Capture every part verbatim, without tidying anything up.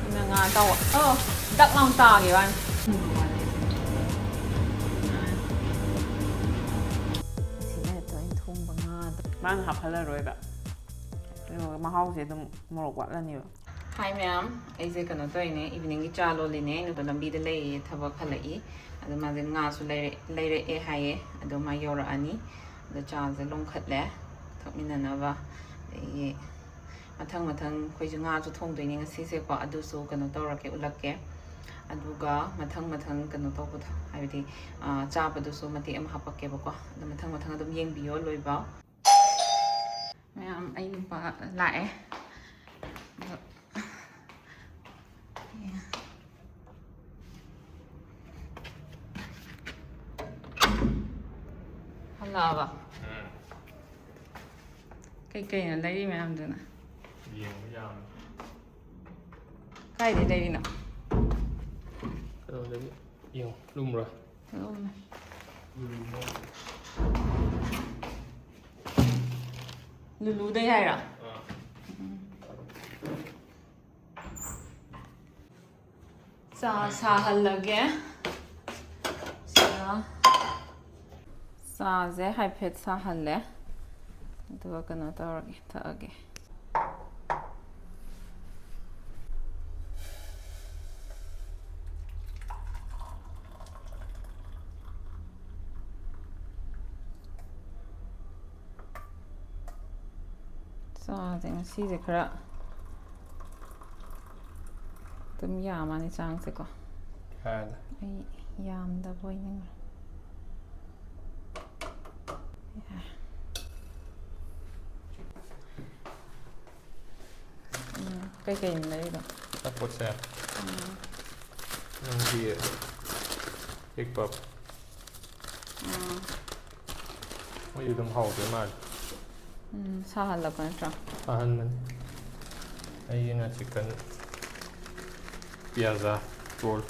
ꯁꯤꯅ ꯉꯥ ꯑꯇꯥꯎꯕ꯫ ꯑꯣ, ꯗꯛ ꯂꯥꯎꯅ ꯇꯥꯒꯤ ꯋꯥꯅꯤ꯫ ꯁꯤꯅ ꯍꯦꯛꯇ ꯑꯩꯅ ꯊꯣꯡꯕ ꯉꯥꯗꯣ꯫ ꯃꯥꯅ ꯍꯥꯞꯍꯜꯂꯔꯣꯏꯕ꯫ ꯑꯗꯨꯒ ꯃꯍꯥꯎꯁꯦ ꯑꯗꯨꯝ ꯃꯣꯔꯣꯛ ꯋꯥꯠꯂꯅꯦꯕ꯫ ꯍꯥꯏ ꯃꯌꯥꯝ, ꯑꯩꯁꯦ ꯀꯩꯅꯣ ꯇꯧꯔꯤꯅꯦ, evening ꯒꯤ ꯆꯥ ꯂꯣꯜꯂꯤꯅꯦ꯫ ꯑꯩꯅ ꯂꯝꯕꯤꯗ ꯂꯩꯌꯦ, ꯊꯕꯛ ꯍꯜꯂꯛꯏ꯫ ꯑꯗꯣ ꯃꯥꯁꯦ ꯉꯥꯁꯨ ꯂꯩꯔꯛ-, ꯂꯩꯔꯛꯑꯦ ꯍꯥꯏꯌꯦ꯫ ꯑꯗꯣ ꯃꯥ ꯌꯧꯔꯛꯑꯅꯤ꯫ ꯑꯗꯣ ꯆꯥꯁꯦ ꯂꯣꯟꯈꯠꯂꯦ ꯊꯛꯃꯤꯟꯅꯅꯕ꯫ ꯑꯗꯒꯤ ꯃꯊꯪ ꯃꯊꯪ ꯑꯩꯈꯣꯏꯁꯨ ꯉꯥꯁꯨ ꯊꯣꯡꯗꯣꯏꯅꯦ ꯉꯁꯤꯁꯦꯀꯣ, ꯑꯗꯨꯁꯨ ꯀꯩꯅꯣ ꯇꯧꯔꯛꯀꯦ, ꯎꯠꯂꯛꯀꯦ꯫ ꯑꯗꯨꯒ ꯃꯊꯪ ꯃꯊꯪ ꯀꯩꯅꯣ ꯇꯧꯕꯗꯣ, ꯍꯥꯏꯕꯗꯤ, ꯑ, ꯆꯥꯕꯗꯨꯁꯨ ꯃꯇꯦꯛ ꯑꯃ ꯍꯥꯄꯛꯀꯦꯕꯀꯣ꯫ ꯑꯗꯣ ꯃꯊꯪ ꯃꯊꯪ ꯑꯗꯨꯝ ꯌꯦꯡꯕꯤꯌꯣ ꯂꯣꯏꯕ꯫ ꯃꯌꯥꯝ, ꯑꯩ ꯅꯨꯄꯥ ꯂꯥꯛꯑꯦ꯫ ꯑꯗꯣ, ꯍꯜꯂꯛꯑꯕ? ꯎꯝ꯫ ꯀꯩꯀꯩꯅꯣ ꯂꯩꯔꯤ ꯃꯌꯥꯝꯗꯨꯅ? ꯌꯦꯡꯕ ꯌꯥꯕꯅꯤ꯫ ꯀꯥꯏꯗꯩ ꯂꯩꯔꯤꯅꯣ? ꯀꯩꯅꯣꯗꯒꯤ ꯌꯦꯡꯉꯣ, ꯂꯨꯝꯕ꯭ꯔꯥ? ꯂꯨꯝꯃꯦ꯫ ꯂꯨꯂꯨꯗꯩ ꯍꯥꯏꯔꯣ? ꯑꯥ꯫ ꯎꯝ꯫ ꯆꯥ ꯁꯥꯍꯜꯂꯒꯦ꯫ ꯆꯥ-, ꯆꯥꯁꯦ ꯍꯥꯏꯐꯦꯠ ꯁꯥꯍꯜꯂꯦ, ꯑꯗꯨꯒ ꯀꯩꯅꯣ ꯇꯧꯔꯒꯦ, ꯊꯛꯑꯒꯦ꯫ ꯆꯥꯁꯦ ꯉꯁꯤꯁꯦ ꯈꯔ ꯑꯗꯨꯝ ꯌꯥꯝꯃꯅꯤ ꯆꯥꯡꯁꯦꯀꯣ꯫ ꯌꯥꯔꯦꯗ꯫ ꯑꯩ ꯌꯥꯝꯗꯕ ꯑꯣꯏꯅꯤꯡꯉꯦ꯫ ꯌꯥꯔꯦ꯫ ꯎꯝ, ꯀꯩꯀꯩꯅꯣ ꯂꯩꯔꯤꯗꯣ? ꯑꯆꯥꯄꯣꯠꯁꯦ? ꯎꯝ꯫ ꯅꯪꯒꯤ egg puff꯫ ꯎꯝ꯫ ꯃꯣꯏꯗꯤ ꯑꯗꯨꯝ ꯍꯥꯎꯗꯣꯏ ꯃꯥꯜꯂꯦ꯫ ꯎꯝ, ꯁꯥꯍꯜꯂꯛꯄ ꯅꯠꯇ꯭ꯔꯣ? ꯁꯥꯍꯟꯕꯅꯤ꯫ ꯑꯩꯒꯤꯅ chicken ꯄꯤꯌꯥꯖꯥ roll꯫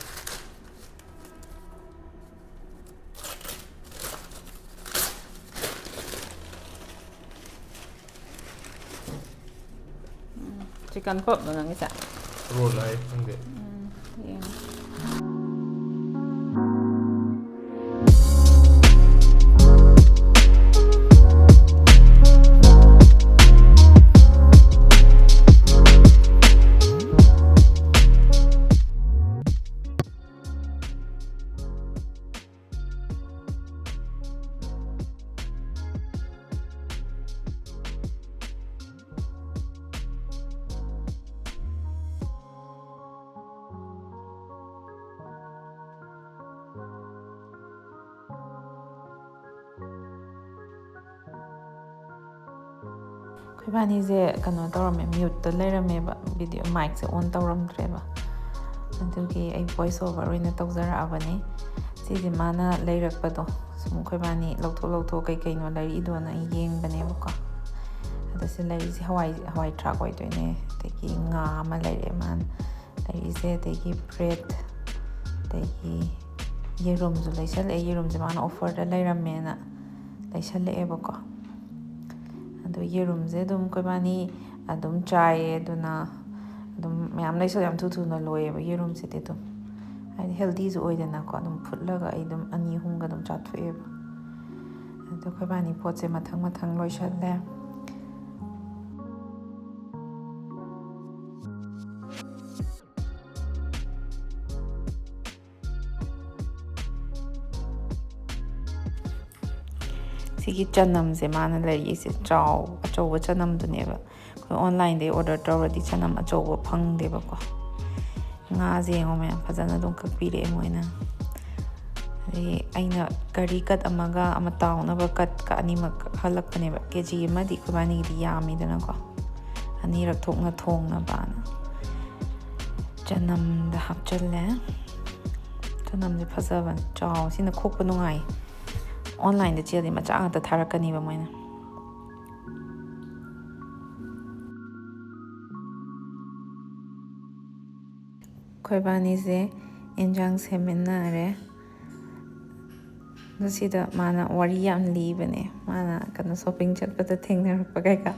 ꯎꯝ, Chicken pop ꯅꯪꯒꯤꯁꯦ? Roll ꯍꯥꯏ ꯈꯪꯗꯦ꯫ ꯎꯝ, ꯌꯦꯡꯉꯣ꯫ ꯑꯩꯈꯣꯏꯕꯥꯅꯤꯁꯦ ꯀꯩꯅꯣ ꯇꯧꯔꯝꯃꯦ, mute ꯇ ꯂꯩꯔꯝꯃꯦꯕ, video mic ꯁꯦ on ꯇꯧꯔꯝꯗ꯭ꯔꯦꯕ꯫ ꯑꯗꯨꯒꯤ ꯑꯩ voice over ꯑꯣꯏꯅ ꯇꯧꯖꯔꯛꯑꯕꯅꯤ꯫ ꯁꯤꯁꯦ ꯃꯥꯅ ꯂꯩꯔꯛꯄꯗꯣ, ꯁꯨꯝ ꯑꯩꯈꯣꯏꯕꯥꯅꯤ ꯂꯧꯊꯣꯛ ꯂꯧꯊꯣꯛ ꯀꯩ ꯀꯩꯅꯣ ꯂꯩꯔꯛꯏꯗꯣꯅ ꯑꯩ ꯌꯦꯡꯕꯅꯦꯕꯀꯣ꯫ ꯑꯗꯣ ꯁꯤ ꯂꯩꯔꯤꯁꯦ ꯍꯋꯥꯏ, ꯍꯋꯥꯏ ꯊ꯭ꯔꯥꯛ ꯑꯣꯏꯗꯣꯏꯅꯦ, ꯑꯗꯒꯤ ꯉꯥ ꯑꯃ ꯂꯩꯔꯛꯑꯦ ꯃꯥꯅ ꯂꯩꯔꯤꯁꯦ, ꯑꯗꯒꯤ bread, ꯑꯗꯒꯤ ꯌꯦꯔꯨꯝꯁꯨ ꯂꯩꯁꯜꯂꯛꯑꯦ꯫ ꯌꯦꯔꯨꯝꯁꯦ ꯃꯥꯅ offer ꯗ ꯂꯩꯔꯝꯃꯦꯅ ꯂꯩꯁꯜꯂꯛꯑꯦꯕꯀꯣ꯫ ꯑꯗꯣ ꯌꯦꯔꯨꯝꯁꯦ ꯑꯗꯨꯝ ꯑꯩꯈꯣꯏꯕꯥꯅꯤ ꯑꯗꯨꯝ ꯆꯥꯏꯌꯦ, ꯑꯗꯨꯅ ꯑꯗꯨꯝ ꯃꯌꯥꯝ ꯂꯩꯁꯜ-, ꯌꯥꯝ ꯊꯨ ꯊꯨꯅ ꯂꯣꯏꯌꯦꯕ ꯌꯦꯔꯨꯝꯁꯤꯗꯤ ꯑꯗꯨꯝ, ꯍꯥꯏꯗꯤ healthy ꯁꯨ ꯑꯣꯏꯗꯅꯀꯣ꯫ ꯑꯗꯨꯝ ꯐꯨꯠꯂꯒ ꯑꯩ ꯑꯗꯨꯝ ꯑꯅꯤ ꯑꯍꯨꯝꯒ ꯑꯗꯨꯝ ꯆꯥꯊꯣꯛꯑꯦꯕ꯫ ꯑꯗꯣ ꯑꯩꯈꯣꯏꯕꯥꯅꯤ ꯄꯣꯠꯁꯦ ꯃꯊꯪ ꯃꯊꯪ ꯂꯣꯏꯁꯜꯂꯦ꯫ ꯁꯤꯒꯤ ꯆꯅꯝꯁꯦ ꯃꯥꯅ ꯂꯩꯔꯛꯏꯁꯦ ꯆꯥꯎ-, ꯑꯆꯧꯕ ꯆꯅꯝꯗꯨꯅꯦꯕ꯫ ꯑꯩꯈꯣꯏ online ꯗꯩ order ꯇꯧꯔꯗꯤ ꯆꯅꯝ ꯑꯆꯧꯕ ꯐꯪꯗꯦꯕꯀꯣ꯫ ꯉꯥꯁꯦ ꯌꯦꯡꯉꯣ ꯃꯌꯥꯝ, ꯐꯖꯅ ꯑꯗꯨꯝ ꯀꯛꯄꯤꯔꯛꯑꯦ ꯃꯣꯏꯅ꯫ ꯑꯗꯒꯤ ꯑꯩꯅ curry cut ꯑꯃꯒ ꯑꯃ ꯇꯥꯎꯅꯕ cut ꯀ ꯑꯅꯤꯃꯛ ꯀꯛꯍꯜꯂꯛꯄꯅꯦꯕ꯫ KG ꯑꯃꯗꯤ ꯑꯩꯈꯣꯏꯕꯥꯅꯤꯒꯤꯗꯤ ꯌꯥꯝꯃꯤꯗꯅꯀꯣ, ꯑꯅꯤꯔꯛ ꯊꯣꯛꯅ ꯊꯣꯡꯅꯕꯅ꯫ ꯆꯅꯝꯗ ꯍꯥꯞꯆꯜꯂꯦ꯫ ꯆꯅꯝꯁꯦ ꯐꯖꯕꯅꯤ, ꯆꯥꯎ, ꯁꯤꯅ ꯈꯣꯛꯄ ꯅꯨꯡꯉꯥꯏ꯫ Online ꯗ ꯆꯦꯜꯂꯗꯤ ꯃꯆꯥ ꯉꯥꯛꯇ ꯊꯥꯔꯛꯀꯅꯤꯕ ꯃꯣꯏꯅ꯫ ꯑꯩꯈꯣꯏꯕꯥꯅꯤꯁꯦ ꯏꯟꯖꯥꯡ ꯁꯦꯝꯃꯤꯟꯅꯔꯦ꯫ ꯑꯗꯣ ꯁꯤꯗ ꯃꯥꯅ ꯋꯥꯔꯤ ꯌꯥꯝ ꯂꯤꯕꯅꯦ, ꯃꯥꯅ ꯀꯩꯅꯣ shopping ꯆꯠꯄꯗ ꯊꯦꯡꯅꯔꯛꯄ ꯀꯩꯀꯥ꯫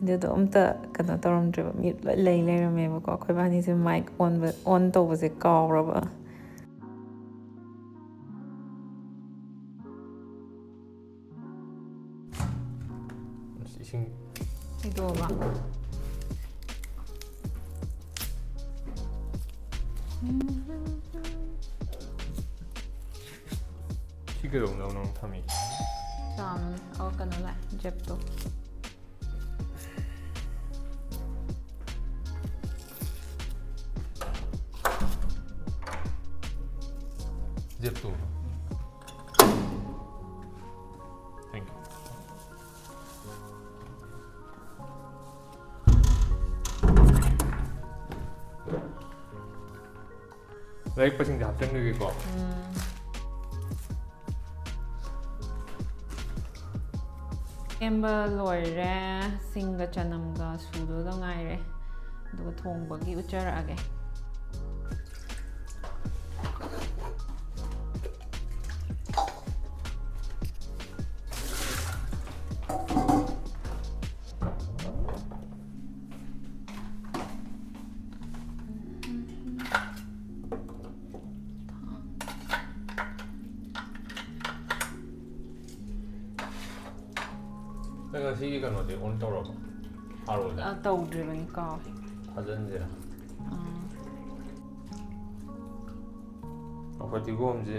ꯑꯗꯨꯗꯣ ꯑꯝꯇ ꯀꯩꯅꯣ ꯇꯧꯔꯝꯗ꯭ꯔꯦꯕ, ꯃ꯭ꯌꯨꯠ ꯂꯣꯏ ꯂꯩ ꯂꯩꯔꯝꯃꯦꯕꯀꯣ꯫ ꯑꯩꯈꯣꯏ ꯏꯕꯥꯅꯤꯁꯦ ꯃꯥꯏꯛ ꯑꯣꯟꯕ, ꯑꯣꯟ ꯇꯧꯕꯁꯦ ꯀꯥꯎꯔꯕ꯫ ꯑꯁ, ꯏꯁꯤꯡ ꯊꯩꯗꯣꯛꯑꯕ? ꯁꯤ ꯀꯩꯗꯧꯅꯕꯅꯣ ꯅꯪ ꯊꯝꯃꯤ? ꯆꯥꯝꯃꯅꯤ꯫ ꯑꯣ, ꯀꯩꯅꯣ ꯂꯥꯛꯑꯦ, ꯖꯦꯞꯇꯣ꯫ ꯖꯦꯞꯇꯣ꯫ Thank you. ꯂꯩꯔꯛꯄꯁꯤꯡꯁꯦ ꯍꯥꯞꯆꯤꯟꯈ꯭ꯔꯒꯦꯀꯣ꯫ ꯎꯝ꯫ ꯁꯦꯝꯕ ꯂꯣꯏꯔꯦ꯫ ꯁꯤꯡꯒ ꯆꯅꯝꯒ ꯁꯨꯗꯧꯗ ꯉꯥꯏꯔꯦ꯫ ꯑꯗꯨꯒ ꯊꯣꯡꯕꯒꯤ ꯎꯠꯆꯔꯛꯑꯒꯦ꯫ ꯅꯪ ꯉꯁꯤꯒꯤ ꯀꯩꯅꯣꯗꯤ ꯑꯣꯟ ꯇꯧꯔꯕꯣ? ꯐꯥꯔꯣꯗ? ꯑ, ꯇꯧꯗ꯭ꯔꯤꯕꯅꯤ, ꯀꯥꯎꯋꯦ꯫ ꯊꯥꯖꯤꯟꯁꯤꯔꯥ? ꯑꯥ꯫ ꯑꯩꯈꯣꯏ ꯐꯗꯤꯒꯣꯝꯁꯦ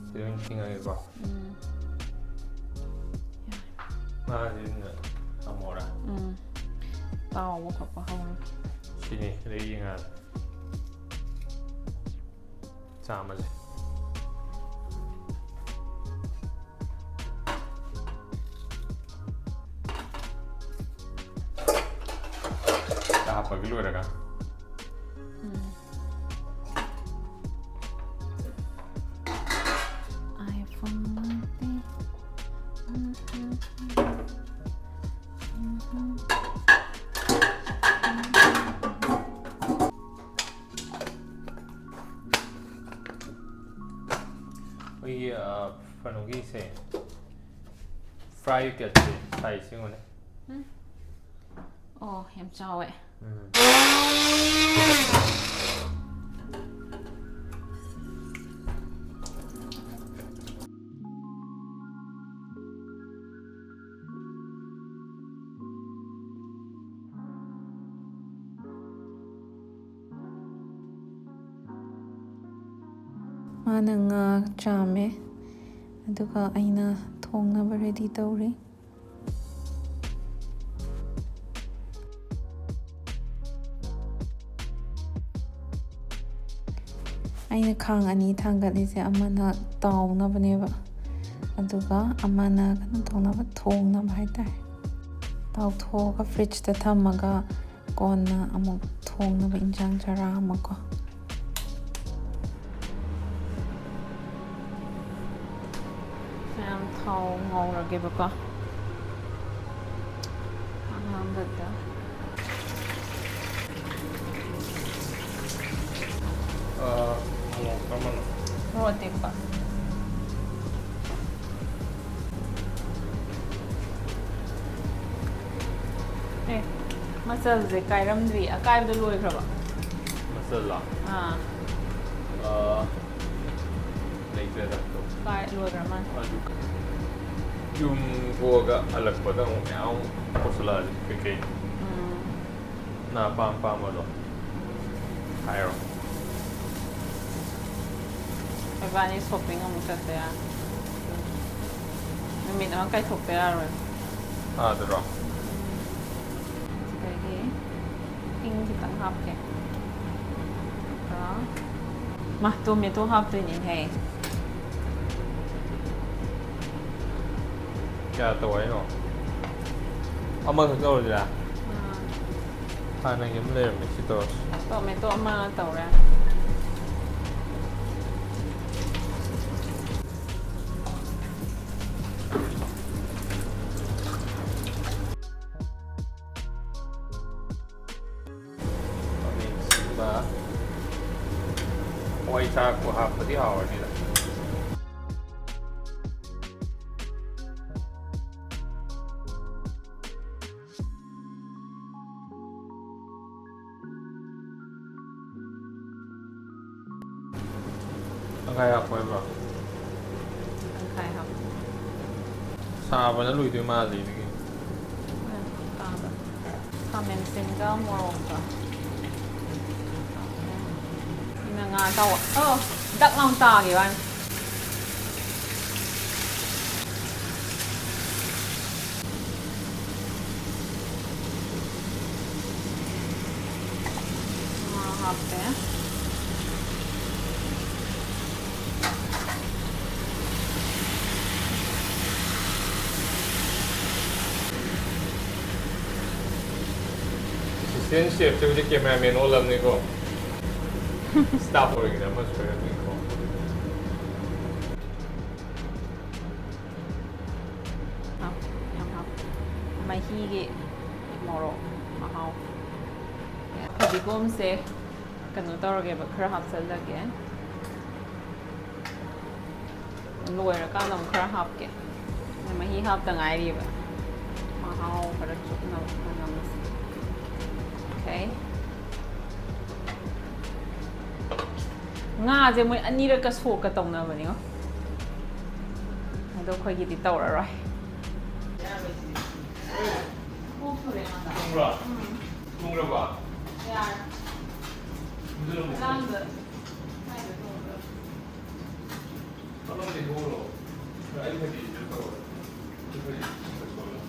ꯁꯤ ꯑꯣꯏꯅ ꯊꯤꯡꯉꯒꯦꯀꯣ꯫ ꯎꯝ꯫ ꯉꯥꯁꯦ ꯑꯣꯏꯅ ꯊꯝꯃꯣꯔꯥ? ꯎꯝ꯫ ꯇꯥꯎꯕ ꯈꯣꯠꯄ ꯍꯧꯔꯒꯦ꯫ ꯁꯤꯅꯤ, ꯑꯗꯩ ꯌꯦꯡꯉꯛꯑꯒꯦ꯫ ꯆꯥꯝꯃꯁꯦ꯫ ꯍꯥꯞꯄꯒꯤ ꯂꯣꯏꯔꯒ꯫ ꯎꯝ꯫ iPhone ꯅꯠꯇꯦ꯫ ꯎꯝ, ꯎꯝ, ꯎꯝ꯫ ꯎꯝ, ꯎꯝ꯫ ꯑꯩꯈꯣꯏꯒꯤ, ꯑ, ꯀꯩꯅꯣꯒꯤꯁꯦ, fry ꯀꯠꯁꯦ size ꯌꯦꯡꯉꯨꯅꯦ꯫ ꯎꯝ꯫ ꯑꯣ, ꯌꯥꯝ ꯆꯥꯎꯋꯦ꯫ ꯃꯥꯅ ꯉꯥ ꯆꯥꯝꯃꯦ, ꯑꯗꯨꯒ ꯑꯩꯅ ꯊꯣꯡꯅꯕ ꯔꯦꯗꯤ ꯇꯧꯔꯤ꯫ ꯑꯩꯅ ꯈꯥꯡ ꯑꯅꯤ ꯊꯥꯡꯒꯠꯂꯤꯁꯦ, ꯑꯃꯅ ꯇꯥꯎꯅꯕꯅꯦꯕ, ꯑꯗꯨꯒ ꯑꯃꯅ ꯀꯩꯅꯣ ꯇꯧꯅꯕ, ꯊꯣꯡꯅꯕ ꯍꯥꯏꯇꯥꯔꯦ꯫ ꯇꯥꯎꯊꯣꯛꯑꯒ ꯐ꯭ꯔꯤꯖꯇ ꯊꯝꯃꯒ ꯀꯣꯟꯅ ꯑꯃꯨꯛ ꯊꯣꯡꯅꯕ ꯏꯟꯁꯥꯡ ꯆꯔꯥ ꯑꯃꯀꯣ꯫ ꯃꯌꯥꯝ ꯊꯥꯎ ꯉꯧꯔꯒꯦꯕꯀꯣ꯫ ꯑꯍꯥꯟꯕꯗ ꯑ, ꯃꯣꯔꯣꯛ ꯀꯔꯝꯕꯅꯣ? ꯃꯣꯔꯣꯛ ꯑꯇꯦꯛꯄ꯫ ꯑꯦ, ꯃꯆꯜꯁꯦ ꯀꯥꯏꯔꯝꯗ꯭ꯔꯤ, ꯑꯀꯥꯏꯕꯗꯣ ꯂꯣꯏꯈ꯭ꯔꯕ? ꯃꯆꯜꯂꯣ? ꯑꯥ꯫ ꯑ, ꯂꯩꯇ꯭ꯔꯦꯗ꯫ ꯀꯥꯏ ꯂꯣꯏꯈ꯭ꯔ ꯃꯥꯜꯂꯦ꯫ ꯑꯗꯨ ꯌꯨꯝ ꯊꯣꯛꯑꯒ ꯍꯜꯂꯛꯄꯗ ꯑꯃꯨꯛ ꯃꯌꯥꯝ ꯑꯃꯨꯛ ꯄꯨꯁꯜꯂꯛꯑꯗꯤ ꯀꯩꯀꯩ ꯎꯝ꯫ ꯅꯪ ꯑꯄꯥꯝ ꯑꯄꯥꯝꯕꯗꯣ ꯍꯥꯏꯔꯣ꯫ ꯏꯕꯥꯅꯤ ꯁꯣꯄꯤꯡ ꯑꯃꯨꯛ ꯆꯠꯄ ꯌꯥ-, ꯅꯨꯃꯤꯠ ꯑꯃ ꯀꯥꯏꯊꯣꯛꯄ ꯌꯥꯔꯣꯏ꯫ ꯑꯥꯗꯔꯣ? ꯁꯤꯗꯒꯤ ꯍꯤꯡ ꯈꯤꯇꯪ ꯍꯥꯞꯀꯦ꯫ ꯑꯗꯨꯒ ꯃꯥ, ꯇꯣꯃꯦꯇꯣ ꯍꯥꯞꯇꯣꯏꯅꯤꯅꯦ꯫ ꯀꯌꯥ ꯇꯧ ꯍꯥꯏꯅꯣ? ꯑꯃꯈꯛ ꯇꯧꯔꯁꯤꯔꯥ? ꯑꯥ꯫ ꯍꯥꯟꯅꯒꯤ ꯑꯃ ꯂꯩꯔꯝꯃꯦ, ꯁꯤ ꯇꯧꯔꯁꯤ꯫ ꯇꯣꯃꯦꯇꯣ ꯑꯃ ꯇꯧꯔꯦ꯫ ꯈꯥꯃꯦꯟ ꯑꯁꯤꯟꯕ, ꯍꯋꯥꯏ ꯊ꯭ꯔꯥꯛꯄꯨ ꯍꯥꯞꯄꯗꯤ ꯍꯥꯎꯔꯅꯤꯗ꯫ ꯀꯌꯥ ꯍꯥꯞꯄꯣꯏꯕ? ꯇꯪꯈꯥꯏ ꯍꯥꯞꯄꯣ꯫ ꯁꯥꯕꯅ ꯂꯣꯏꯗꯣꯏ ꯃꯥꯜꯂꯤ ꯑꯗꯨꯒꯤ꯫ ꯎꯝ, ꯇꯥꯕ꯫ ꯈꯥꯃꯦꯟ ꯑꯁꯤꯟꯒ ꯃꯣꯔꯣꯛꯀ꯫ ꯁꯤꯅ ꯉꯥ ꯑꯇꯥꯎꯕ꯫ ꯑꯣ, ꯗꯛ ꯂꯥꯎ ꯇꯥꯒꯤ ꯋꯥꯅꯤ꯫ ꯉꯥ ꯍꯥꯞꯄꯦ꯫ ꯑꯦꯁꯤꯁꯇꯦꯟ ꯆꯦꯐꯁꯦ ꯍꯧꯖꯤꯛ ꯀꯦꯃꯦꯔꯥꯃꯦꯟ ꯑꯣꯜꯂꯕꯅꯤꯀꯣ꯫ ꯁ꯭ꯇꯥꯐ ꯑꯣꯏꯔꯒꯅ ꯑꯃꯁꯨ ꯑꯣꯏꯔꯝꯅꯤꯀꯣ꯫ ꯍꯥꯞ-, ꯌꯥꯝ ꯍꯥꯞ-, ꯃꯍꯤꯒꯤ ꯃꯣꯔꯣꯛ ꯃꯍꯥꯎ꯫ ꯐꯗꯤꯒꯣꯝꯁꯦ ꯀꯩꯅꯣ ꯇꯧꯔꯒꯦꯕ, ꯈꯔ ꯍꯥꯞꯆꯜꯂꯒꯦ꯫ ꯂꯣꯏꯔꯀꯥꯟꯗ ꯑꯃꯨꯛ ꯈꯔ ꯍꯥꯞꯀꯦ꯫ ꯃꯍꯤ ꯍꯥꯞꯇ ꯉꯥꯏꯔꯤꯕ꯫ ꯃꯍꯥꯎ ꯈꯔ ꯆꯨꯞꯅꯕ ꯃꯅꯝꯁꯦ꯫ ꯑꯣꯀꯦ꯫ ꯉꯥꯁꯦ ꯃꯣꯏ ꯑꯅꯤꯔꯛꯀ ꯁꯣꯛꯀ ꯇꯧꯅꯕꯅꯤꯉꯣ꯫ ꯑꯗꯣ ꯑꯩꯈꯣꯏꯒꯤꯗꯤ ꯇꯧꯔꯔꯣꯏ꯫ ꯊꯣꯡꯕ꯭ꯔꯣ? ꯊꯣꯡꯈ꯭ꯔꯕꯣ? ꯌꯥꯔꯦ꯫ ꯑꯗꯨꯅ ꯑꯃꯨꯛ ꯑꯉꯥꯡꯗ ꯀꯥꯏꯗ ꯊꯣꯡꯕ꯭ꯔꯣ? ꯐꯠꯂꯥꯎ ꯆꯦꯟꯊꯣꯛꯎꯔꯣ꯫ ꯑꯩ ꯐꯗꯤꯁꯤꯗ ꯇꯧꯔꯣ꯫ ꯑꯩ ꯐꯗꯤꯁꯤꯗ ꯇꯧꯔꯣ꯫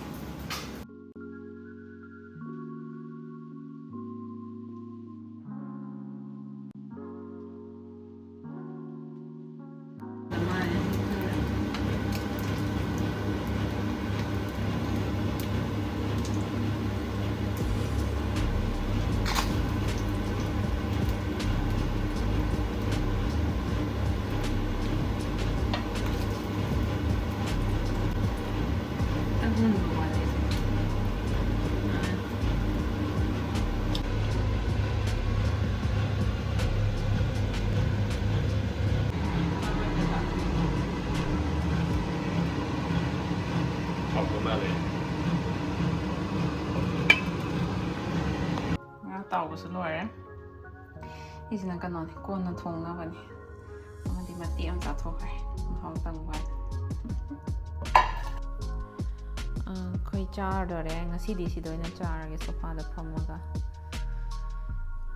ꯍꯥꯎꯗꯧ ꯃꯥꯜꯂꯦ꯫ ꯉꯥ ꯇꯥꯎꯕꯁꯨ ꯂꯣꯏꯔꯦ꯫ ꯁꯤꯁꯤꯅ ꯀꯩꯅꯣꯅꯤ, ꯀꯣꯟꯅ ꯊꯣꯡꯅꯕꯅꯤ꯫ ꯑꯃꯗꯤ ꯃꯇꯦꯛ ꯑꯃ ꯆꯥꯊꯣꯛꯈ꯭ꯔꯦ꯫ ꯃꯍꯥꯎ ꯇꯪꯕ ꯍꯥꯏꯅ꯫ ꯑꯥ, ꯑꯩꯈꯣꯏ ꯆꯥꯔꯗꯣꯔꯦ꯫ ꯉꯁꯤꯗꯤ ꯁꯤꯗ ꯑꯣꯏꯅ ꯆꯥꯔꯒꯦ, ꯁꯣꯐꯥꯗ ꯐꯝꯃꯒ꯫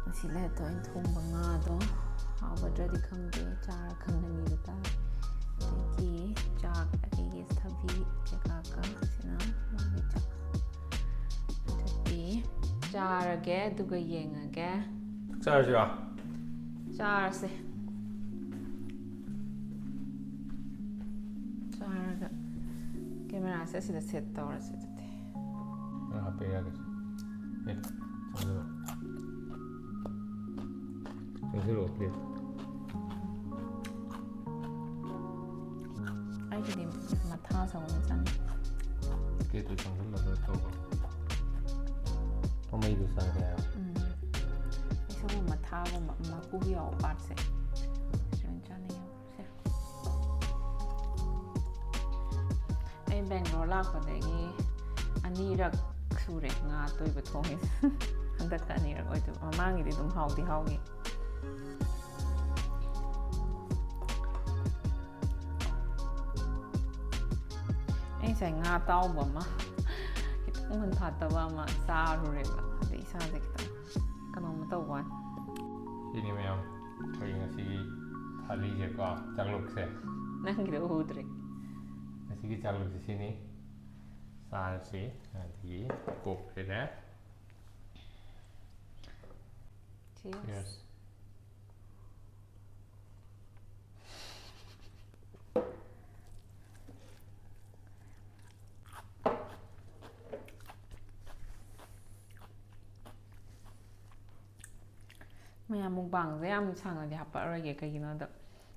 ꯉꯁꯤ ꯂꯥꯏꯔꯤꯛꯇ ꯑꯣꯏꯅ ꯊꯣꯡꯕ ꯉꯥꯗꯣ ꯍꯥꯎꯒꯗ꯭ꯔꯗꯤ ꯈꯪꯗꯦ, ꯆꯥꯔ ꯈꯪꯒꯅꯤꯕ ꯇꯥꯔꯦ꯫ ꯑꯗꯒꯤ ꯆꯥꯛ ꯑꯩꯒꯤ ꯊꯕꯤ ꯀꯩꯀꯥꯒ ꯁꯤꯅ ꯃꯥꯒꯤ ꯆꯥꯛ꯫ ꯑꯗꯨꯗꯤ ꯆꯥꯔꯒꯦ, ꯑꯗꯨꯒ ꯌꯦꯡꯉꯒꯦ꯫ ꯆꯥꯔꯁꯤꯔꯣ? ꯆꯥꯔꯁꯦ꯫ ꯆꯥꯔꯒ ꯀꯦꯃꯦꯔꯥꯁꯦ ꯑꯁꯤꯗ ꯁꯦꯠ ꯇꯧꯔꯁꯦ ꯑꯗꯨꯗꯤ꯫ ꯅꯪ ꯍꯥꯞꯄ ꯌꯥꯒꯦ꯫ ꯑꯦ, ꯆꯪꯁꯤꯜꯂꯣ꯫ ꯆꯪꯁꯤꯜꯂꯣ, please꯫ ꯑꯩꯒꯤꯗꯤ ꯃꯊꯥ ꯁꯪꯕ ꯆꯥꯅꯤꯡꯉꯤ꯫ ꯄ꯭ꯂꯦꯠꯇꯨ ꯆꯪꯁꯤꯜꯂꯒ ꯇꯧꯔꯣ꯫ ꯃꯃꯩꯗꯨ ꯆꯥꯒꯦ ꯍꯥꯏꯔꯣ? ꯎꯝ꯫ ꯑꯩ ꯁꯒꯣꯜ ꯃꯊꯥꯒꯨꯝꯕ ꯃꯀꯨ ꯌꯥꯎꯕ ꯄꯥꯠꯁꯦ ꯁꯤ ꯑꯣꯏꯅ ꯆꯥꯅꯤꯡꯉꯦ꯫ ꯁꯦ꯫ ꯑꯩ ꯕꯦꯡꯒ꯭ꯂꯣꯔ ꯂꯥꯛꯄꯗꯒꯤ ꯑꯅꯤꯔꯛ ꯁꯨꯔꯦ ꯉꯥ ꯑꯇꯣꯏꯕ ꯊꯣꯡꯉꯤꯁꯦ꯫ ꯍꯟꯗꯛꯀ ꯑꯅꯤꯔꯛ ꯑꯣꯏꯗꯣꯏꯕ꯫ ꯃꯃꯥꯡꯒꯤꯗꯤ ꯑꯗꯨꯝ ꯍꯥꯎꯗꯤ ꯍꯥꯎꯈꯤ꯫ ꯑꯩ ꯉꯁꯥꯏ ꯉꯥ ꯑꯇꯥꯎꯕ ꯑꯃ ꯈꯤꯇꯪ ꯃꯨꯟꯐꯥꯠꯇꯕ ꯑꯃ ꯆꯥꯔꯨꯔꯦꯕ꯫ ꯑꯗꯩ ꯏꯁꯥꯁꯦ ꯈꯤꯇꯪ ꯀꯩꯅꯣꯝꯃ ꯇꯧꯕ ꯋꯥꯅꯤ꯫ ꯁꯤꯅꯤ ꯃꯌꯥꯝ ꯑꯩꯈꯣꯏ ꯉꯁꯤꯒꯤ ꯊꯥꯂꯤꯁꯦꯀꯣ, ꯆꯥꯛꯂꯨꯛꯁꯦ꯫ ꯅꯪꯒꯤꯗꯣ ꯎꯗ꯭ꯔꯦ꯫ ꯉꯁꯤꯒꯤ ꯆꯥꯛꯂꯨꯛꯁꯦ ꯁꯤꯅꯤ꯫ ꯆꯥꯔꯁꯤ꯫ ꯑꯗꯒꯤ ꯀꯣꯛ ꯂꯩꯔꯦ꯫ Cheers꯫ Cheers꯫ ꯃꯌꯥꯝ ꯃꯨꯛꯕꯥꯡꯁꯦ ꯌꯥꯝ ꯁꯥꯡꯅꯗꯤ ꯍꯥꯞꯄꯛꯑꯔꯣꯏꯒꯦ, ꯀꯩꯒꯤꯅꯣꯗ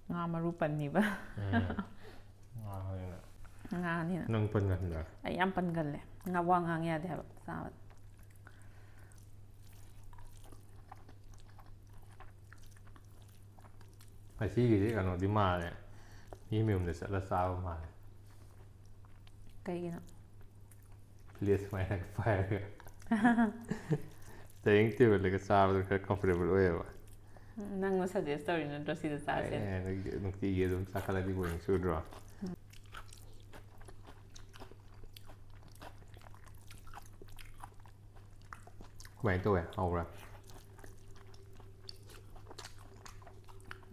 ꯉꯥ ꯃꯔꯨ ꯄꯟꯅꯤꯕ꯫ ꯎꯝ꯫ ꯉꯥ ꯍꯣꯏꯅ꯫ ꯉꯥꯅꯤꯅ꯫ ꯅꯪ ꯄꯟꯒꯟꯕ꯭ꯔꯥ? ꯑꯩ ꯌꯥꯝ ꯄꯟꯒꯜꯂꯦ꯫ ꯉꯥ ꯋꯥ ꯉꯥꯡ ꯌꯥꯗꯦ ꯍꯥꯏꯕ ꯆꯥꯕꯗ꯫ ꯉꯁꯤꯒꯤꯁꯦ ꯀꯩꯅꯣꯗꯤ ꯃꯥꯜꯂꯦ, ꯃꯤ ꯃꯌꯨꯝꯗ ꯆꯠꯂ ꯆꯥꯕ ꯃꯥꯜꯂꯦ꯫ ꯀꯩꯒꯤꯅꯣ? ꯄ꯭ꯂꯦꯠ ꯁꯨꯃꯥꯏꯅ ꯄꯥꯏꯔꯒ ꯗꯥꯏꯅꯤꯡ ꯇꯦꯕꯜꯗꯒ ꯆꯥꯕꯗꯣ ꯈꯔ comfortable ꯑꯣꯏꯌꯦꯕ꯫ ꯎꯝ, ꯅꯪꯅ suggest ꯇꯧꯔꯤ ꯅꯠꯇ꯭ꯔꯣ ꯁꯤꯗ ꯆꯥꯁꯦ? ꯑꯦ, ꯅꯨꯡꯇꯤ- ꯅꯨꯡꯇꯤꯒꯤ ꯑꯗꯨꯝ ꯆꯥꯈꯠꯂꯗꯤ boring ꯆꯨꯗ꯭ꯔꯣ? ꯀꯃꯥꯏꯅ ꯇꯧꯋꯦ? ꯍꯥꯎꯕ꯭ꯔꯥ?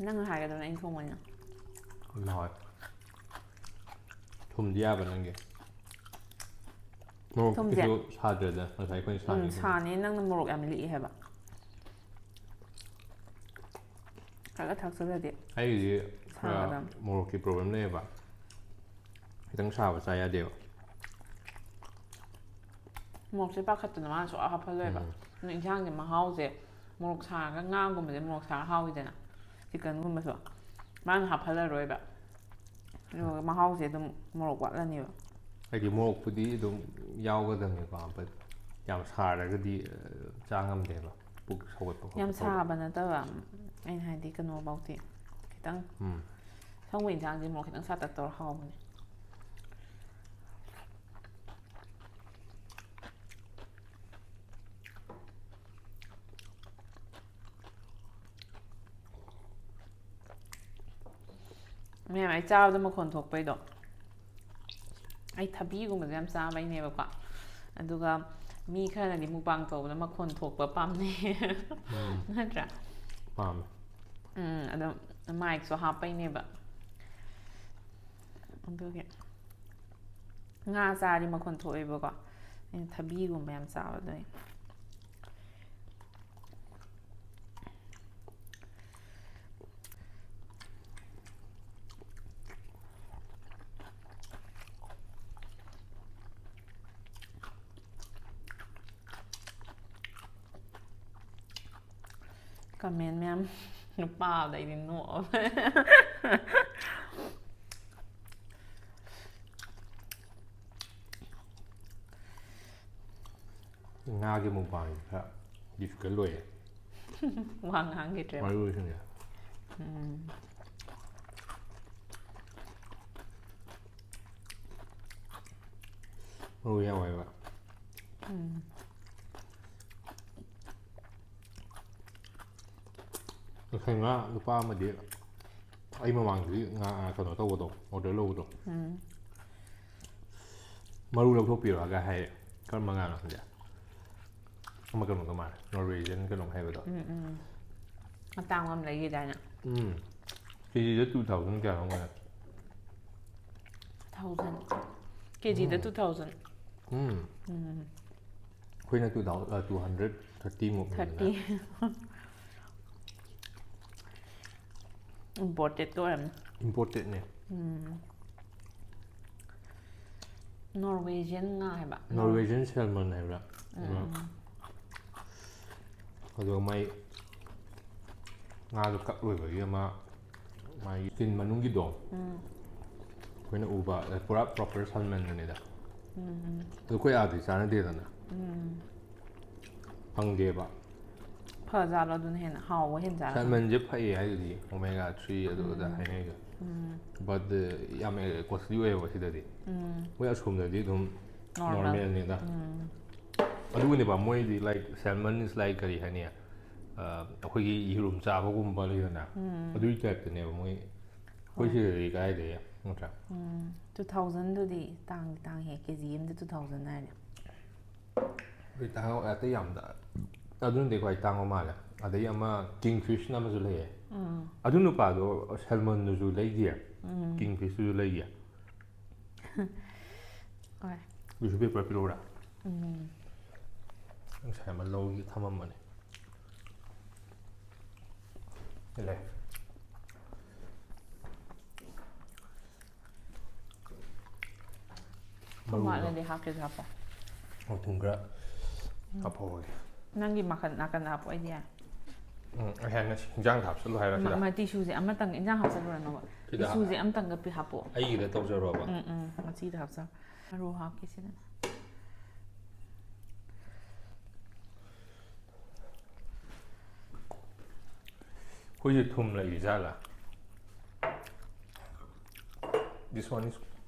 ꯅꯪꯅ ꯍꯥꯏꯒꯗꯕꯅꯦ, ꯑꯩꯅ ꯊꯣꯡꯕꯅꯤꯅ꯫ ꯌꯥꯝ ꯍꯥꯎꯋꯦ꯫ ꯊꯨꯝꯗꯤ ꯌꯥꯕ ꯅꯪꯒꯤ꯫ ꯃꯣꯔꯣꯛ ꯊꯨꯝꯁꯦ? ꯀꯩꯁꯨ ꯁꯥꯗ꯭ꯔꯦꯗ, ꯉꯁꯥꯏ ꯑꯩꯈꯣꯏꯅ ꯎꯝ, ꯁꯥꯈꯤꯕꯗꯣ꯫ ꯁꯥꯅꯤ, ꯅꯪꯅ ꯃꯣꯔꯣꯛ ꯌꯥꯝ ꯂꯤꯛꯑꯦ ꯍꯥꯏꯕ꯫ ꯈꯔ ꯊꯥꯛꯆꯜꯂꯗꯤ ꯑꯩꯒꯤꯗꯤ ꯈꯔ ꯁꯥꯒꯗꯕꯅꯤ꯫ ꯃꯣꯔꯣꯛꯀꯤ problem ꯂꯩꯌꯦꯕ, ꯈꯤꯇꯪ ꯁꯥꯕ ꯆꯥ ꯌꯥꯗꯦꯕ꯫ ꯃꯣꯔꯣꯛꯁꯦ ꯄꯥꯈꯠꯇꯅ ꯃꯥꯅ ꯁꯨꯡꯍꯥꯞ ꯍꯥꯞꯍꯜꯂꯣꯏꯕ꯫ ꯎꯝ꯫ ꯑꯗꯨ ꯏꯟꯁꯥꯡꯁꯦ ꯃꯍꯥꯎꯁꯦ, ꯃꯣꯔꯣꯛ ꯁꯥꯔꯒ ꯉꯥꯒꯨꯝꯕꯁꯦ ꯃꯣꯔꯣꯛ ꯁꯥꯔꯒ ꯍꯥꯎꯋꯤꯗꯅ, chickenꯒꯨꯝꯕꯁꯨ ꯃꯥꯅ ꯍꯥꯞꯍꯜꯂꯔꯣꯏꯕ꯫ ꯑꯗꯨꯒ ꯃꯍꯥꯎꯁꯦ ꯑꯗꯨꯝ ꯃꯣꯔꯣꯛ ꯋꯥꯠꯂꯅꯦꯕ꯫ ꯍꯥꯏꯗꯤ ꯃꯣꯔꯣꯛꯄꯨꯗꯤ ꯑꯗꯨꯝ ꯌꯥꯎꯒꯗꯕꯅꯤꯀꯣ, but ꯌꯥꯝ ꯁꯥꯔꯒꯗꯤ, ꯑ, ꯆꯥ ꯉꯝꯗꯦꯕ, ꯄꯨꯛ ꯁꯧꯒꯠꯄ ꯈꯣꯠꯄ ꯌꯥꯝ ꯇꯧꯕ꯫ ꯁꯥꯕ ꯅꯠꯇꯕ, ꯑꯩꯅ ꯍꯥꯏꯗꯤ ꯀꯩꯅꯣꯐꯧꯗꯤ ꯈꯤꯇꯪ, ꯎꯝ꯫ ꯑꯁꯪꯕ ꯏꯟꯁꯥꯡꯁꯦ ꯃꯣꯔꯣꯛ ꯈꯤꯇꯪ ꯁꯥꯇꯛ ꯇꯧꯔ ꯍꯥꯎꯕꯅꯦ꯫ ꯃꯌꯥꯝ, ꯑꯩ ꯆꯥꯕꯗ ꯃꯈꯣꯟ ꯊꯣꯛꯄꯩꯗꯣ, ꯑꯩ ꯊꯕꯤꯒꯨꯝꯕꯁꯦ ꯌꯥꯝ ꯆꯥꯕꯩꯅꯦꯕꯀꯣ꯫ ꯑꯗꯨꯒ ꯃꯤ ꯈꯔꯅꯗꯤ mukbang ꯇꯧꯕꯗ ꯃꯈꯣꯟ ꯊꯣꯛꯄ ꯄꯥꯝꯅꯩ꯫ ꯎꯝ꯫ ꯅꯠꯇ꯭ꯔꯥ? ꯄꯥꯝꯃꯦ꯫ ꯎꯝ, ꯑꯗꯨꯝ micꯁꯨ ꯍꯥꯞꯄꯩꯅꯦꯕ꯫ ꯑꯗꯨꯒꯤ ꯉꯥ ꯆꯥꯔꯗꯤ ꯃꯈꯣꯟ ꯊꯣꯛꯑꯦꯕꯀꯣ꯫ ꯑꯩꯅ ꯊꯕꯤꯒꯨꯝꯕ ꯌꯥꯝ ꯆꯥꯕ ꯑꯗꯨꯒꯤ꯫ Comment ꯃꯌꯥꯝ ꯄꯥꯕꯗ ꯑꯩꯗꯤ ꯅꯣꯛꯑꯕꯅꯦ꯫ ꯉꯥꯒꯤ mukbangꯁꯦ ꯈꯔ difficult ꯑꯣꯏꯌꯦ꯫ ꯋꯥ ꯉꯥꯡꯈꯤꯗ꯭ꯔꯦꯕ꯫ ꯃꯔꯨ ꯑꯣꯏꯁꯤꯡꯁꯦ꯫ ꯎꯝ꯫ ꯃꯔꯨ ꯌꯥꯎꯋꯦꯕ꯫ ꯎꯝ꯫ ꯉꯁꯥꯏ ꯉꯥ ꯅꯨꯄꯥ ꯑꯃꯗꯤ ꯑꯩ ꯃꯃꯥꯡꯗꯗꯤ ꯉꯥ ꯀꯩꯅꯣ ꯇꯧꯕꯗꯣ, ꯑꯣꯔꯗꯔ ꯂꯧꯕꯗꯣ, ꯃꯔꯨ ꯂꯧꯊꯣꯛꯄꯤꯔꯛꯑꯒ ꯍꯥꯏ꯫ ꯀꯔꯝꯕ ꯉꯥꯅꯣ ꯈꯪꯗꯦ, ꯑꯃ ꯀꯩꯅꯣꯒ ꯃꯥꯜꯂꯦ, ꯅꯣꯔꯋꯦꯖꯤꯌꯟ ꯀꯩꯅꯣꯝ ꯍꯥꯏꯕꯗꯣ꯫ ꯎꯝ ꯎꯝ꯫ ꯑꯇꯥꯡꯕ ꯑꯃ ꯂꯩꯈꯤꯗꯥꯏꯅꯦ? ꯎꯝ꯫ ꯀꯦꯖꯤꯗ ꯇꯨ ꯊꯥꯎꯖꯟ ꯀꯌꯥꯅꯣ ꯑꯣꯏꯔꯦ? ꯊꯥꯎꯖꯟ꯫ ꯀꯦꯖꯤꯗ ꯇꯨ ꯊꯥꯎꯖꯟ꯫ ꯎꯝ꯫ ꯎꯝ꯫ ꯑꯩꯈꯣꯏꯅ two thousand, two hundred thirty ꯃꯨꯛꯅꯤꯗꯅ꯫ ꯊꯥꯔꯇꯤ꯫ ꯏꯝꯄꯣꯔꯇꯦꯠꯀ ꯑꯣꯏꯔꯝꯅꯤ꯫ ꯏꯝꯄꯣꯔꯇꯦꯠꯅꯦ꯫ ꯎꯝ꯫ ꯅꯣꯔꯋꯦꯖꯤꯌꯟ ꯉꯥ ꯍꯥꯏꯕ? ꯅꯣꯔꯋꯦꯖꯤꯌꯟ ꯁꯦꯜꯃꯟ ꯍꯥꯏꯕ꯭ꯔꯥ? ꯎꯝ꯫ ꯑꯗꯨꯒ ꯃꯥꯏ ꯉꯥꯗꯣ ꯀꯛ ꯂꯣꯏꯕꯒꯤ ꯑꯃ ꯃꯥꯒꯤ ꯁ꯭ꯀꯤꯟ ꯃꯅꯨꯡꯒꯤꯗꯣ ꯎꯝ꯫ ꯑꯩꯈꯣꯏꯅ ꯎꯕ ꯄꯨꯔꯥ ꯄ꯭ꯔꯣꯄꯔ ꯁꯦꯜꯃꯟꯗꯨꯅꯤꯗ꯫ ꯎꯝ꯫ ꯑꯗꯨ ꯑꯩꯈꯣꯏ ꯑꯥꯗꯗꯤ ꯆꯥꯟꯅꯗꯦꯗꯅ꯫ ꯎꯝ꯫ ꯐꯪꯗꯦꯕ꯫ ꯐꯖꯥꯠꯂꯣ ꯑꯗꯨꯅ ꯍꯦꯟꯅ ꯍꯥꯎꯕ ꯍꯦꯟꯖꯥꯠꯂꯣ? ꯁꯦꯜꯃꯟꯁꯦ ꯐꯩꯌꯦ ꯍꯥꯏꯗꯨꯗꯤ, ꯑꯣꯃꯦꯒꯥ ꯊ꯭ꯔꯤ ꯑꯗꯨ ꯑꯗ ꯍꯥꯏꯅꯩꯗꯣ꯫ ꯎꯝ꯫ But ꯌꯥꯝ ꯀꯣꯁꯂꯤ ꯑꯣꯏꯌꯦꯕ ꯁꯤꯗꯗꯤ꯫ ꯎꯝ꯫ ꯃꯣꯏ ꯑꯁꯣꯝꯗꯗꯤ ꯑꯗꯨꯝ Normal. ꯅꯣꯔꯃꯦꯜꯅꯤꯗ꯫ ꯎꯝ꯫ ꯑꯗꯨꯒꯤꯅꯦꯕ ꯃꯣꯏꯗꯤ, like, salmon is like ꯀꯔꯤ ꯍꯥꯏꯅꯤ, ꯑ, ꯑꯩꯈꯣꯏꯒꯤ ꯌꯦꯔꯨꯝ ꯆꯥꯕꯒꯨꯝꯕ ꯂꯩꯗꯅ, ꯎꯝ꯫ ꯑꯗꯨꯒꯤ ꯇꯥꯏꯞꯇꯅꯦꯕ ꯃꯣꯏ꯫ ꯑꯩꯈꯣꯏ ꯍꯣꯏ꯫ ꯁꯤꯗꯗꯤ ꯀꯥꯏꯗꯩ, ꯅꯠꯇ꯭ꯔꯥ? ꯎꯝ꯫ ꯇꯨ ꯊꯥꯎꯖꯟꯗꯨꯗꯤ ꯇꯥꯡꯗꯤ ꯇꯥꯡꯉꯤꯍꯦ, ꯀꯦ ꯖꯤ ꯑꯃꯗ ꯇꯨ ꯊꯥꯎꯖꯟ ꯍꯥꯏꯔꯗꯤ꯫ ꯑꯩꯈꯣꯏ ꯇꯥꯡꯉ-, ꯑꯇꯩ ꯌꯥꯝꯗ-, ꯑꯗꯨꯅꯗꯤ ꯈ꯭ꯋꯥꯏ ꯇꯥꯡꯕ ꯃꯥꯜꯂꯦ꯫ ꯑꯗꯩ ꯑꯃ ꯀꯤꯡ ꯐꯤꯁꯅ ꯑꯃꯁꯨ ꯂꯩꯌꯦ꯫ ꯎꯝ꯫ ꯑꯗꯨ ꯅꯨꯄꯥꯗꯣ ꯁꯦꯜꯃꯟꯗꯨꯁꯨ ꯂꯩꯈꯤ, ꯎꯝ꯫ ꯀꯤꯡ ꯐꯤꯁꯇꯨꯁꯨ ꯂꯩꯈꯤ꯫ ꯍꯣꯏ꯫ ꯇꯤꯁꯨ ꯄꯦꯄꯔ ꯄꯤꯔꯛꯎꯔꯥ? ꯎꯝ꯫ ꯉꯁꯥꯏ ꯑꯃ ꯂꯧꯒꯦ ꯊꯝꯃꯝꯕꯅꯦ꯫ ꯂꯩ꯫ ꯊꯨꯝ ꯋꯥꯠꯂꯗꯤ ꯍꯥꯞꯀꯦꯁꯨ ꯍꯥꯞꯄꯣ꯫ ꯑꯣ, ꯊꯨꯝ ꯈꯔ ꯍꯥꯞꯍꯧꯔꯒꯦ꯫ ꯅꯪꯒꯤ ꯃꯈꯟ ꯅꯥꯀꯟꯗ ꯍꯥꯞꯄꯣ, ꯑꯩꯗꯤ ꯌꯥꯏ꯫ ꯎꯝ, ꯑꯩ ꯍꯥꯏꯅ ꯏꯟꯖꯥꯡꯗ ꯍꯥꯞꯆꯜꯂꯨ ꯍꯥꯏꯔꯣ ꯁꯤꯗ? ꯃ-, ꯃ-, ꯇꯤꯁꯨꯁꯦ ꯑꯃꯇꯪ, ꯏꯟꯖꯥꯡ ꯍꯥꯞꯆꯜꯂꯨꯔꯅꯣꯕ꯫ ꯁꯤꯗ ꯇꯤꯁꯨꯁꯦ ꯑꯃꯇꯪꯒ ꯄꯤ ꯍꯥꯞꯄꯣ꯫ ꯑꯩꯒꯤꯗ ꯇꯧꯖꯔꯣꯕ? ꯎꯝ, ꯎꯝ, ꯃꯆꯤꯗ ꯍꯥꯞꯆꯜꯂꯣ꯫ ꯃꯔꯨ ꯍꯥꯞꯀꯦ ꯁꯤꯗ꯫ ꯑꯩꯈꯣꯏꯁꯦ ꯊꯨꯝ ꯂꯩꯔꯤ ꯖꯥꯠꯂꯥ? This one is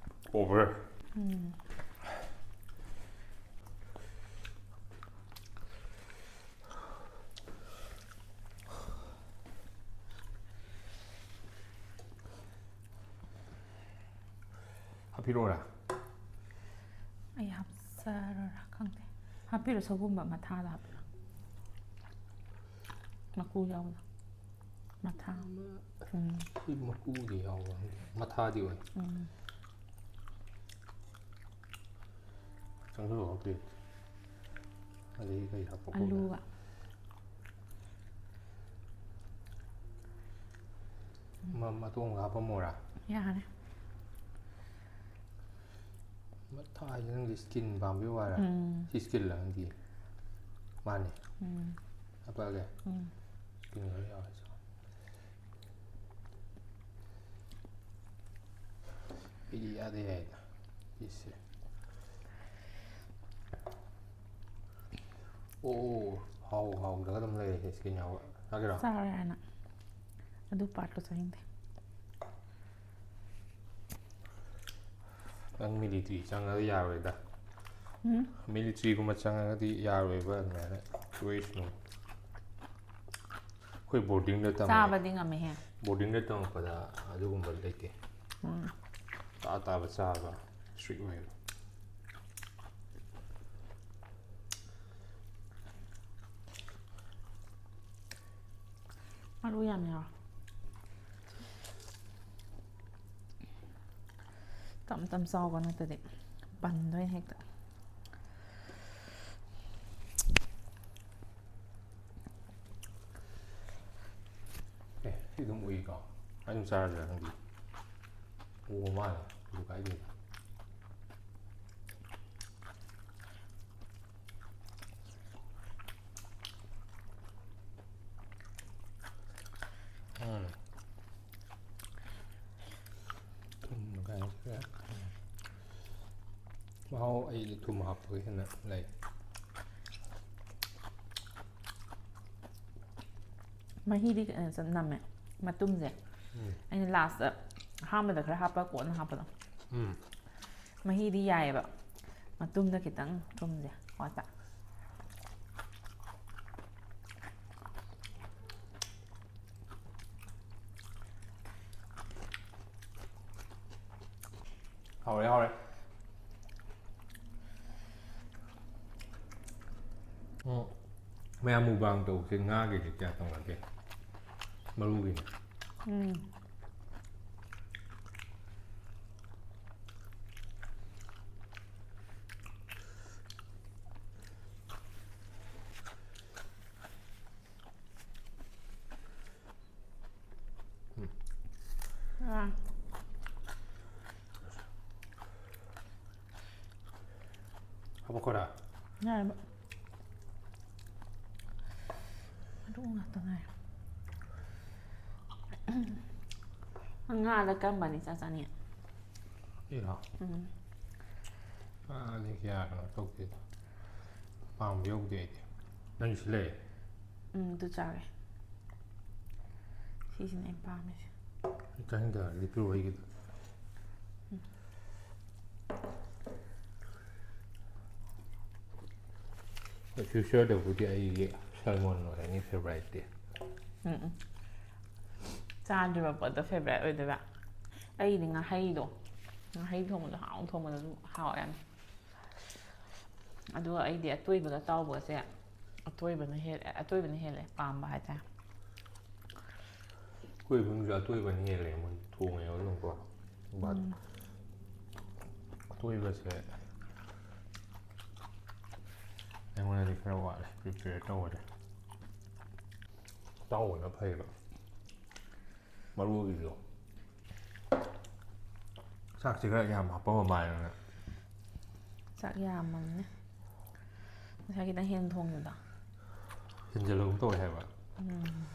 over. ꯎꯝ꯫ ꯄꯤꯔꯛꯑꯣꯔꯥ? ꯑꯩ ꯍꯥꯞꯆꯔꯣꯔꯥ ꯈꯪꯗꯦ꯫ ꯍꯥꯞꯄꯤꯔꯣ, ꯁꯒꯣꯜꯕ ꯃꯊꯥꯗ ꯍꯥꯞꯄꯤꯔꯣ꯫ ꯃꯀꯨ ꯌꯥꯎꯕꯗꯣ꯫ ꯃꯊꯥ꯫ ꯎꯝ꯫ ꯁꯤ ꯃꯀꯨꯗꯤ ꯌꯥꯎꯕ ꯈꯪꯗꯦ꯫ ꯃꯊꯥꯗꯤ ꯑꯣꯏ꯫ ꯎꯝ꯫ ꯆꯪꯁꯤꯜꯂꯛꯑꯣ ꯄ꯭ꯂꯦꯠ꯫ ꯑꯗꯩ ꯀꯩ ꯍꯥꯞꯄꯛꯄ? ꯑꯂꯨꯒ꯫ ꯃ- ꯃꯇꯣꯡꯒ ꯍꯥꯞꯄꯝꯃꯣꯔꯥ? ꯌꯥꯔꯦ꯫ ꯃꯊꯥ ꯍꯥꯏꯁꯦ ꯅꯪꯒꯤ ꯁ꯭ꯀꯤꯟ ꯄꯥꯝꯕꯩ ꯋꯥꯔꯥ? ꯎꯝ꯫ ꯁꯤ ꯁ꯭ꯀꯤꯟꯂ ꯅꯪꯒꯤ? ꯃꯥꯅꯦ꯫ ꯎꯝ꯫ ꯍꯥꯞꯄꯛꯑꯒꯦ꯫ ꯎꯝ꯫ ꯁ꯭ꯀꯤꯟ ꯂꯣꯏ ꯌꯥꯎꯔꯦ꯫ ꯑꯩꯗꯤ ꯌꯥꯗꯦ ꯍꯥꯏꯗ ꯁꯤꯁꯦ꯫ ꯑꯣ, ꯍꯥꯎ ꯍꯥꯎꯗꯒ ꯑꯗꯨꯝ ꯂꯩꯔꯦ ꯁ꯭ꯀꯤꯟ ꯌꯥꯎꯕ꯫ ꯆꯥꯒꯦꯔꯣ? ꯆꯥꯔꯣꯏ ꯍꯥꯏꯅ꯫ ꯑꯗꯨ ꯄꯥꯔꯠꯇꯣ ꯆꯥꯅꯤꯡꯗꯦ꯫ ꯅꯪ ꯃꯤꯂꯤꯇ꯭ꯔꯤ ꯆꯪꯉꯒ ꯌꯥꯔꯣꯏꯗ꯫ ꯎꯝ꯫ ꯃꯤꯂꯤꯇ꯭ꯔꯤꯒꯨꯝꯕ ꯆꯪꯉꯒꯗꯤ ꯌꯥꯔꯣꯏꯕ ꯑꯗꯨꯃꯥꯏꯅ ꯇꯣꯏꯁꯅꯨ꯫ ꯑꯩꯈꯣꯏ ꯕꯣꯔꯗꯤꯡꯗ ꯇꯝꯃꯦ꯫ ꯆꯥꯕꯗꯤ ꯉꯝꯃꯦꯍꯦ꯫ ꯕꯣꯔꯗꯤꯡꯗ ꯇꯝꯃꯛꯄꯗ ꯑꯗꯨꯒꯨꯝꯕ ꯂꯩꯇꯦ꯫ ꯎꯝ꯫ ꯑꯇꯥ ꯑꯇꯥꯕ ꯆꯥꯕ ꯏꯁꯇ꯭ꯔꯤꯛ ꯑꯣꯏꯌꯦꯕ꯫ ꯃꯔꯨ ꯌꯥꯝ ꯌꯥꯎꯔꯦ꯫ ꯇꯞ ꯇꯞ ꯆꯥꯎꯕ ꯅꯠꯇꯗꯤ ꯄꯟꯗꯣꯏꯅꯦ ꯍꯦꯛꯇ꯫ ꯑꯦ, ꯁꯤ ꯑꯗꯨꯝ ꯎꯏꯀꯣ? ꯑꯩ ꯑꯗꯨꯝ ꯆꯥꯔꯁꯤꯔꯥ ꯈꯪꯗꯦ꯫ ꯎ ꯃꯥꯜꯂꯦ, ꯀꯩꯁꯨ ꯀꯥꯏꯗꯦ꯫ ꯎꯝ꯫ ꯊꯨꯝ ꯀꯥꯏꯁꯤꯔꯥ? ꯃꯍꯥꯎ ꯑꯩꯗꯤ ꯊꯨꯝ ꯍꯥꯞꯄꯒ ꯍꯦꯟꯅ ꯂꯩ꯫ ꯃꯍꯤꯗꯤ ꯀꯩꯅꯣ ꯆ-, ꯅꯝꯃꯦ, ꯃꯇꯨꯝꯁꯦ꯫ ꯎꯝ꯫ ꯑꯩꯅ ꯂꯥꯁꯇ ꯑꯍꯥꯟꯕꯗ ꯈꯔ ꯍꯥꯞꯄ ꯀꯣꯟꯅ ꯍꯥꯞꯄꯗꯣ꯫ ꯎꯝ꯫ ꯃꯍꯤꯗꯤ ꯌꯥꯏꯑꯕ, ꯃꯇꯨꯝꯗ ꯈꯤꯇꯪ ꯊꯨꯝꯁꯦ ꯋꯥꯠꯄ꯫ ꯍꯥꯎꯔꯦ, ꯍꯥꯎꯔꯦ꯫ ꯎꯝ꯫ ꯃꯌꯥꯝ mukbang ꯇꯧꯕꯁꯦ ꯉꯥꯒꯤꯁꯦ ꯀꯌꯥ ꯇꯧꯅꯗꯦ꯫ ꯃꯔꯨꯒꯤꯅꯦ꯫ ꯎꯝ꯫ ꯑꯥ꯫ ꯍꯥꯄꯛꯈꯣꯔꯥ? ꯌꯥꯔꯦꯕ꯫ ꯑꯗꯨ ꯉꯥꯛꯇ ꯉꯥꯏꯔꯦ꯫ ꯉꯥꯗ ꯀꯔꯝꯕꯅ ꯏꯆꯥ ꯆꯥꯅꯤ? ꯑꯩꯔꯣ? ꯎꯝ꯫ ꯉꯥꯗꯤ ꯀꯌꯥ ꯀꯩꯅꯣ ꯇꯧꯗꯦꯗ꯫ ꯄꯥꯝꯕ ꯌꯧꯗꯦ ꯑꯩꯗꯤ꯫ ꯅꯪꯒꯤ ꯁꯤ ꯂꯩ? ꯎꯝ, ꯑꯗꯨ ꯆꯥꯒꯦ꯫ ꯁꯤꯁꯤꯅꯦ ꯑꯩꯅ ꯄꯥꯝꯃꯤꯁꯦ꯫ ꯑꯩ ꯆꯥꯅꯤꯡꯗꯦ, ꯍꯥꯏꯔꯗꯤ ꯄꯤꯔꯛꯑꯣ ꯑꯩꯒꯤꯗꯣ꯫ ꯍꯣꯏ, future ꯗꯕꯨꯗꯤ ꯑꯩꯒꯤ salmon ꯑꯣꯏꯔꯅꯤ favourite ꯇꯤ꯫ ꯎꯝ, ꯎꯝ꯫ ꯆꯥꯗ꯭ꯔꯤꯕ ꯄꯣꯠꯇꯣ favourite ꯑꯣꯏꯗꯣꯏꯕ꯫ ꯑꯩꯗꯤ ꯉꯥꯍꯩꯗꯣ, ꯉꯥꯍꯩ ꯊꯣꯡꯕꯗꯣ ꯍꯥꯎꯅ ꯊꯣꯡꯕꯗꯣ ꯑꯗꯨꯝ ꯍꯥꯎꯋꯦ ꯌꯥꯝ꯫ ꯑꯗꯨꯒ ꯑꯩꯗꯤ ꯑꯇꯣꯏꯕꯒ ꯑꯇꯥꯎꯕꯒꯁꯦ, ꯑꯇꯣꯏꯕꯅ ꯍꯦꯜꯂꯦ, ꯑꯇꯣꯏꯕꯅ ꯍꯦꯜꯂꯦ ꯄꯥꯝꯕ ꯍꯥꯏꯇꯥꯔꯦ꯫ ꯑꯩꯈꯣꯏ ꯏꯃꯨꯡꯁꯨ ꯑꯇꯣꯏꯕꯅ ꯍꯦꯜꯂꯦ, ꯃꯣꯏ ꯊꯣꯡꯉꯦꯕ ꯑꯗꯨꯝꯀꯣ꯫ But ꯎꯝ꯫ ꯑꯇꯣꯏꯕꯁꯦ ꯑꯩꯉꯣꯟꯗꯗꯤ ꯈꯔ ꯋꯥꯠꯂꯦ prepare ꯇꯧꯕꯗꯤ꯫ ꯑꯇꯥꯎꯕꯅ ꯐꯩꯌꯦꯕ꯫ ꯃꯔꯨꯒꯤꯗꯣ꯫ ꯆꯥꯛꯁꯦ ꯈꯔ ꯌꯥꯝ ꯍꯥꯞꯄꯝꯃ ꯃꯥꯜꯂꯦ ꯅꯪ꯫ ꯆꯥꯛ ꯌꯥꯝꯃꯝꯅꯦ꯫ ꯉꯁꯥꯏ ꯈꯤꯇꯪ ꯍꯦꯟꯅ ꯊꯣꯡꯉꯤꯗꯣ꯫ ꯍꯦꯟꯖꯜꯂꯒꯨꯝ ꯇꯧꯋꯦ ꯍꯥꯏꯕ꯫ ꯎꯝ꯫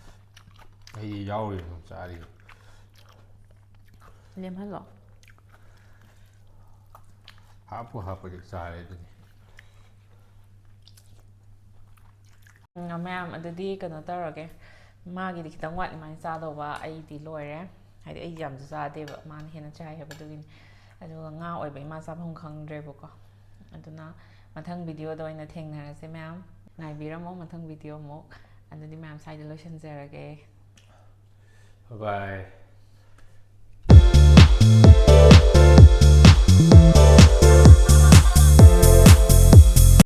ꯑꯩꯗꯤ ꯌꯥꯎꯔꯤꯕ ꯑꯗꯨꯝ ꯆꯥꯔꯤ꯫ ꯂꯦꯝꯍꯜꯂꯣ꯫ ꯍꯥꯞꯄꯨ ꯍꯥꯞꯄꯗꯤ ꯆꯥꯔꯦ ꯑꯗꯨꯅꯤ꯫ ꯎꯝ, ꯃꯌꯥꯝ, ꯑꯗꯨꯗꯤ ꯀꯩꯅꯣ ꯇꯧꯔꯒꯦ꯫ ꯃꯥꯒꯤꯗꯤ ꯈꯤꯇꯪ ꯋꯥꯠꯂꯤ ꯃꯥꯏꯅ ꯆꯥꯗꯧꯕ, ꯑꯩꯗꯤ ꯂꯣꯏꯔꯦ꯫ ꯍꯥꯏꯗꯤ ꯑꯩ ꯌꯥꯝꯁꯨ ꯆꯥꯗꯦꯕ, ꯃꯥꯅ ꯍꯦꯟꯅ ꯆꯥꯏ ꯍꯥꯏꯕ, ꯑꯗꯨꯒꯤꯅꯤ꯫ ꯑꯗꯨꯒ ꯉꯥ ꯑꯣꯏꯕꯒꯤ ꯃꯥ ꯆꯥꯐꯝ ꯈꯪꯗ꯭ꯔꯦꯕꯀꯣ꯫ ꯑꯗꯨꯅ ꯃꯊꯪ video ꯗ ꯑꯣꯏꯅ ꯊꯦꯡꯅꯔꯁꯦ ꯃꯌꯥꯝ꯫ ꯉꯥꯏꯕꯤꯔꯝꯃꯣ ꯃꯊꯪ video ꯑꯃꯨꯛ꯫ ꯑꯗꯨꯗꯤ ꯃꯌꯥꯝ ꯁ꯭ꯋꯥꯏꯗ ꯂꯣꯏꯁꯤꯟꯖꯔꯒꯦ꯫ Bye bye꯫